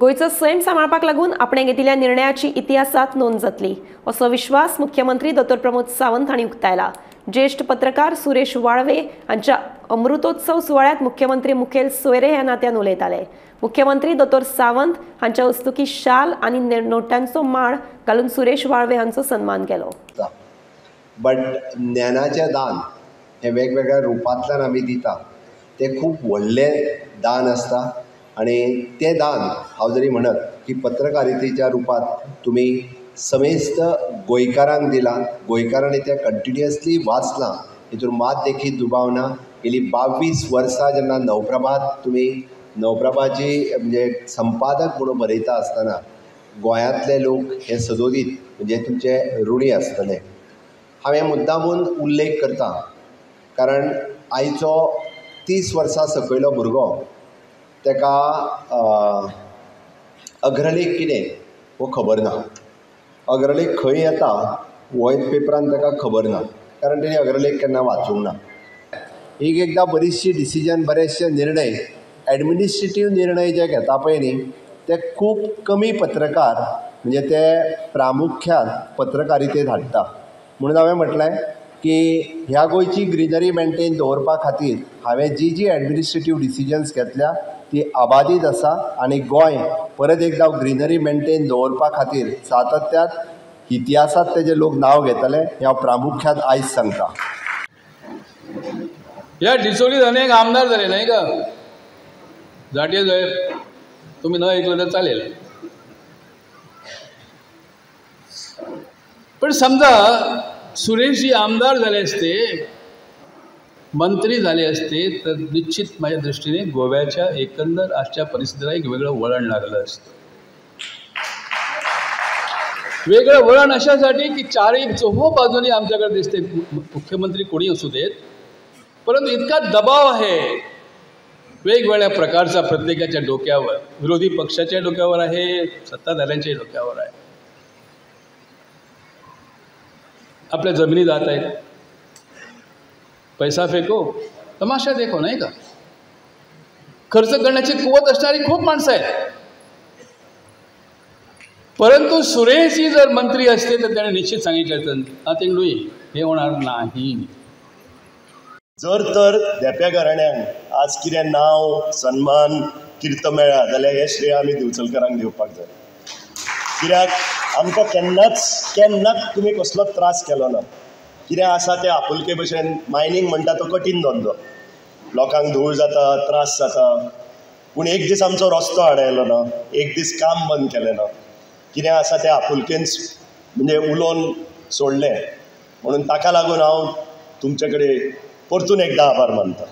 गोंयचो सैम सांबाळपाक लागून आपणे घेतिल्ल्या निर्णयाची इतिहासात नोंद जातली असो विश्वास मुख्यमंत्री डॉ प्रमोद सावंत हांणी उक्तायला। ज्येष्ठ पत्रकार सुरेश वाळवे हांच्या अमृतोत्सव सुवाळ्यात मुख्यमंत्री मुखेल सोयरे ह्या नात्यान उलयताले। मुख्यमंत्री डॉ सावंत हांच्या हस्तुकी शाल आनी नोटांचो माळ घालून सुरेश वाळवे हांचो सन्मान केलो। बट ज्ञानाचें दान हें वेगवेगळ्या रुपांतल्यान आमी दिता, तें खूब व्हडलें दान आसता आनी तें दान हांव जरी म्हणत की पत्रकारितेच्या रुपांत तुमी समेस्त गोंयकारांक दिलां, गोंयकारांनी तें कंटिन्युअसली वाचलां, हितून मात देखीत दुबाव ना। गेली 22 वर्सां जेन्ना नवप्रभात तुमी नवप्रभाची म्हणजे संपादक म्हणून बरयता आसतना गोंयांतले लोक हे सदोदीत म्हणजे तुमचे ऋणी आसतले। हांवें मुद्दामून उल्लेख करता कारण आयचो 30 वर्सां सकयलो भुरगो तेका अग्रलेख कितें हो खबर ना, अग्रलेख खंय येता होय पेपरान ताका खबर ना, कारण तेणी अग्रलेख केन्ना वाचूंक ना। एक एकदां बरीचशी डिसिजन, बरेचशे निर्णय, एडमिनिस्ट्रेटीव निर्णय जे घेता पळय न्ही ते खूब कमी पत्रकार म्हणजे ते प्रामुख्यान पत्रकारितेंत हाडटा। म्हणून हांवें म्हटलें की ह्या गोंयची ग्रिनरी मेनटेन दवरपा खातीर हांवें जी जी एडमिनिस्ट्रेटीव डिसिजन्स घेतल्या ती आबादीत आसा आनी गोंय परत एकदां ग्रिनरी मेनटेन दवरपा खातीर सातत्यात इतिहासांत तेजे लोक नांव घेतले हें हांव प्रामुख्यान आयज सांगता। ह्या डिचोलीत अनेक आमदार जाले नाही का, जाटे साहेब तुम्ही न ऐकलं तर चालेल, पण समजा सुरेशजी आमदार झाले असते, मंत्री झाले असते तर निश्चित माझ्या दृष्टीने गोव्याच्या एकंदर आजच्या परिस्थितीला एक वेगळं वळण लागलं असतं। वेगळं वळण अशासाठी की चारही चोहो बाजूनी आमच्याकडे दिसते, मुख्यमंत्री कोणी असू देत, परंतु इतका दबाव आहे वेगवेगळ्या प्रकारचा प्रत्येकाच्या डोक्यावर, विरोधी पक्षाच्या डोक्यावर आहे, सत्ताधाऱ्यांच्या डोक्यावर आहे। आपल्या जमिनी जात आहेत, पैसा फेको तमाशा देखो नाही का, खर्च करण्याची कुवत असणारी खूप माणसं आहेत, परंतु सुरेशजी जर मंत्री असते तर त्याने निश्चित सांगितलं तर नथिंग डुईंग, हे होणार नाही। जर तर धेंप्या घराण्यांक आज कितें नांव सन्मान कीर्त मेळ्ळा जाल्यार हें श्रेय आमी दिवचलकारांक दिवपाक जाय, कित्याक आमकां केन्नाच केन्नाच तुमी कसलोच त्रास केलो ना। कितें आसा तें आपुलके भशेन, मायनींग म्हणटा तो कठीण धंदो, लोकांक धूळ जाता, त्रास जाता, पूण एक दीस आमचो रस्तो आडायलो ना, एक दीस काम बंद केलें ना, कितें आसा तें आपुलकेन म्हणजे उलोवन सोडलें, म्हणून ताका लागून हांव तुमचे कडेन परतून एकदां आभार मानता।